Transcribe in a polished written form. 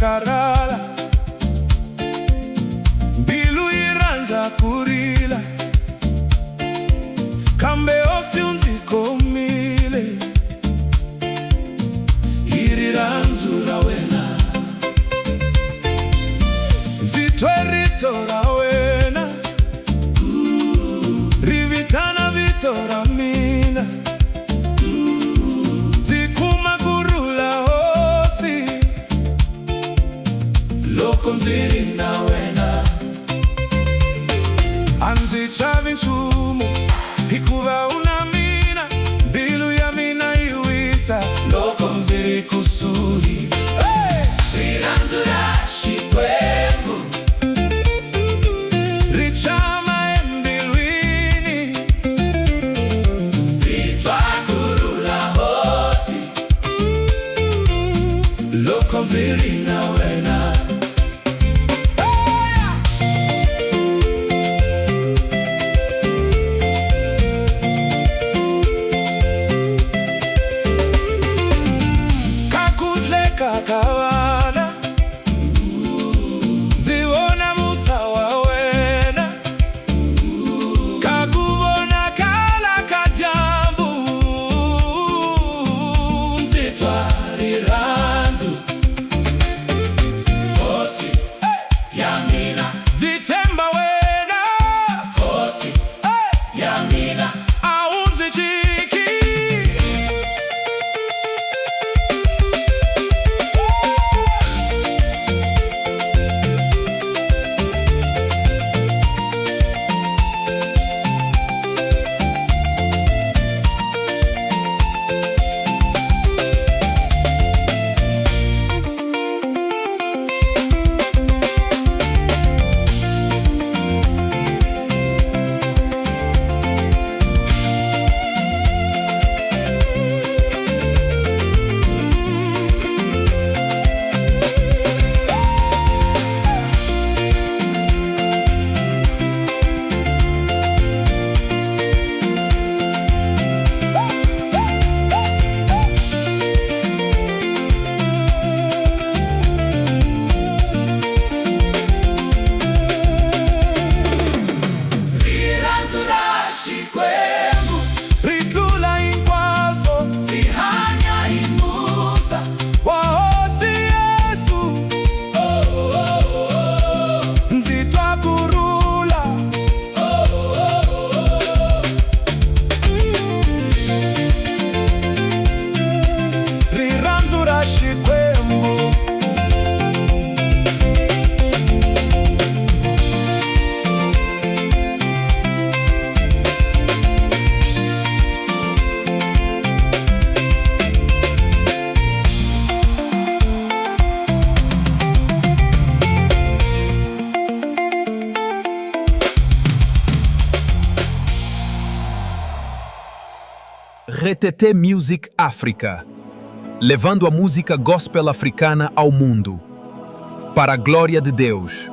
Karhala, mbilu yi rhandza ku rila, kambe hosi u ndzi khomile hi rirhandzu ra wena. Ndzi twe rito ra wena ri vitana vito ra mina, ndzi kuma kurhula, hosi, loko ndzi ri na wena. A ndzi chavi nchumu hikuva u na mina, mbilu ya mina yi wisa loko ndzi ri kusuhi. Hey! Rirhandzu ra Xikwembu ri tshama embilwini. Ndzi twa kurhula, hosi, loko ndzi ri na wena. Hey! Ka ku hleka ka vana ndzi vona musa wa wena, ka ku vonakala ka dyambu ndzi twa rirhandzu, hosi ya mina. Ndzi tshemba wena, hosi ya mina, a wu ndzi tshiki. Rirhandzu ra Xikwembu ri tlula hinkwaswo, ndzi hanya hi musa wa hosi Yesu. Ndzi twa kurhula. Rirhandzu ra Xikwembu. RTT Music África, levando a música gospel africana ao mundo. Para a glória de Deus.